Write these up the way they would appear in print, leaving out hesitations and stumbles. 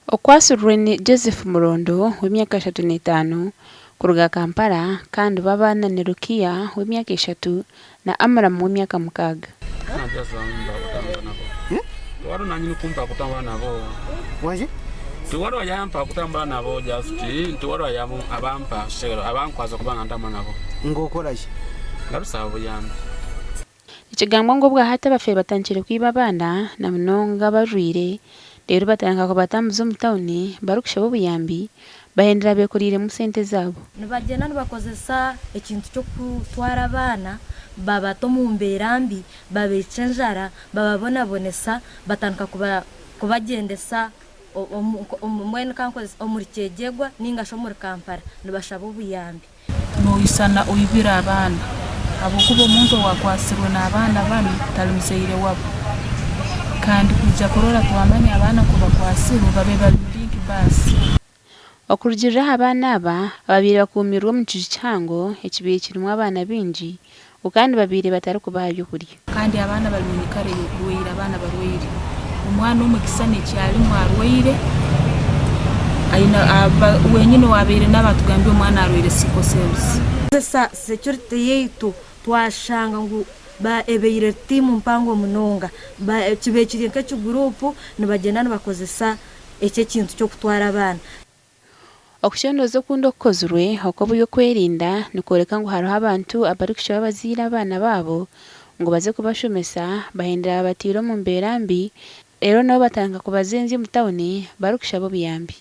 Okwatsirwe ni Joseph Murondo w'emyaka 35 kuruga Kampala kandi bo abaana ni Rukia w'emyaka 3 na Amram w'emyaka 6. Nikigambwa ngu obwahati abafeeri batandikire kwiba abaana na munonga abarwaire reero batandika kubatambuza omu tauni barikushaba obuyambi bahendera bekoreiremu sente zaabo. Nibagyenda nibakozesa ekintu ky'okutwara abaana babata omu mbeera mbi, babaitsa enjara, bababonabonesa, batandika kubagyendesa mbwenu ka nkozese omuri Kyegegwa ninga shi omuri Kampala nibashaba obuyambi. Noisana oibire abaana, habwokuba omuntu owakwatsirwe n'abaana banu tali muzaire wabo. Kandi kwija kurora twamanya abaana ku bakwatsirwe babe bali mu Link Bus. Okurugiirira aha baana aba ababaire bakuumirwe omu kiju kihango ekibaire kirimu abaana baingi ngu kandi babaire batarikubaha by'okurya. Kandi abaana bari munyikara ey'oburwaire, abaana barwaire. Omwana omwe ekisisani eki arimu arwaire, aine wenyini owabaire naaba atugambire omwana arwaire sickle cells. Kozesa security yaitu twashanga ngu ebaire tiimu mpango munonga, kibaire kiri nk'ekiguruupu nibagyenda nibakozesa eki ekintu ky'okutwara abaana. Okucondooza okundi okukozirwe okw'eby'okwerinda nikworeka ngu hariho abantu abarikushaba abazaire abaana baabo ngu baze kubashomesa bahendera babataire omu mbeera mbi reero nabo batandika kubazenzya omu tauni barikushaba obuyambi.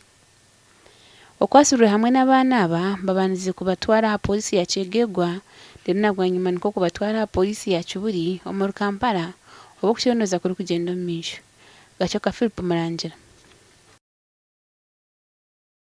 Okwatsirwe hamwe n'abaana aba babandize kubatwara aha pooriisi ya Kyegegwa reero na bwanyima nikwo kubatwara aha pooriisi ya Kibuli omuri Kampala obu okucondooza kurikugyenda omu maisho. Gachoka Philip Murangira.